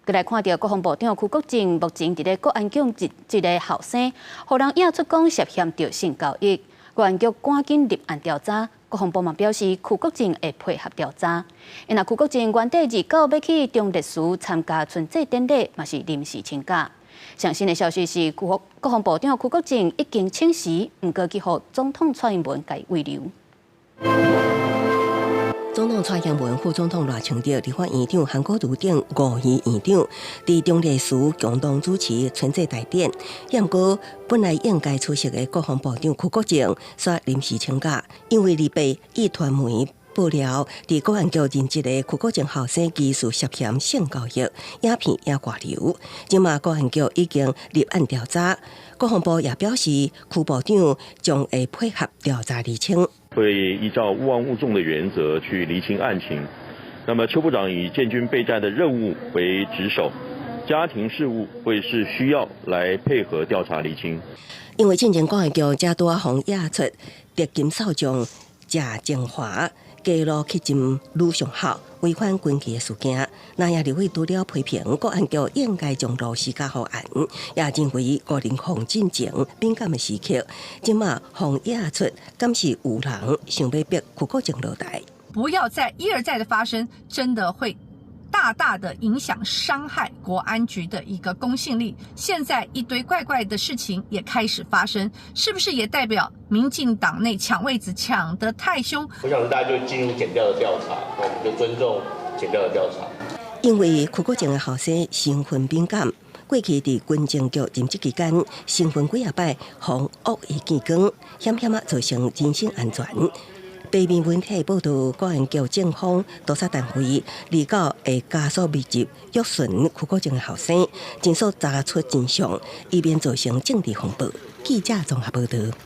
閣來看著國防部長邱國正目前佇咧國安局任職的後生，予人影出講涉嫌著性交易，國安局趕緊立案調查。國防部嘛表示，邱國正會配合調查。因若邱國正原底29欲去忠烈祠參加春祭典禮，嘛是臨時請假。上新的消息是，國防部長邱國正已經請辭，毋過去予總統蔡英文共慰留。總統蔡英文、副總統賴清德、立法院長韓國瑜等五院院長，佇忠烈祠共同主持春祭大典。毋過本來應該出席的國防部長邱國正，煞臨時請假，因為28壹傳媒爆料，佇國安局任職的邱國正後生疑似涉嫌性交易，影片也外流。這馬國安局已經立案調查，國防部也表示，邱部長將會配合調查釐清。會依照勿忘勿縱的原則去釐清案情。那麼邱部長以建軍備戰的任務為職守，家庭事務會視需要來配合調查釐清。因為進前國安局才拄仔予影出特勤少將謝正華街路去侵女上校違反軍紀的事件，那也立委除了批評國安局應該將螺絲加予嚴，也認為2005進前敏感的時刻，這馬予影出，敢是有人想欲逼邱國正落台？不要再一而再的發生，真的會大大的影響傷害國安局的一個公信力。現在一堆怪怪的事情也開始發生，是不是也代表民進黨內搶位子搶得太兇？我想大家就進入檢調的調查，我們就尊重檢調的調查。因為邱國正的後生身份敏感，過去佇軍政局任職期間，身份幾仔擺予惡意見光，險險仔造成人身安全。平面媒體報道，國安局政風督察單位29會加速密集約詢邱國正的後生，盡速查出真相，以免造成政治風暴。記者綜合報道。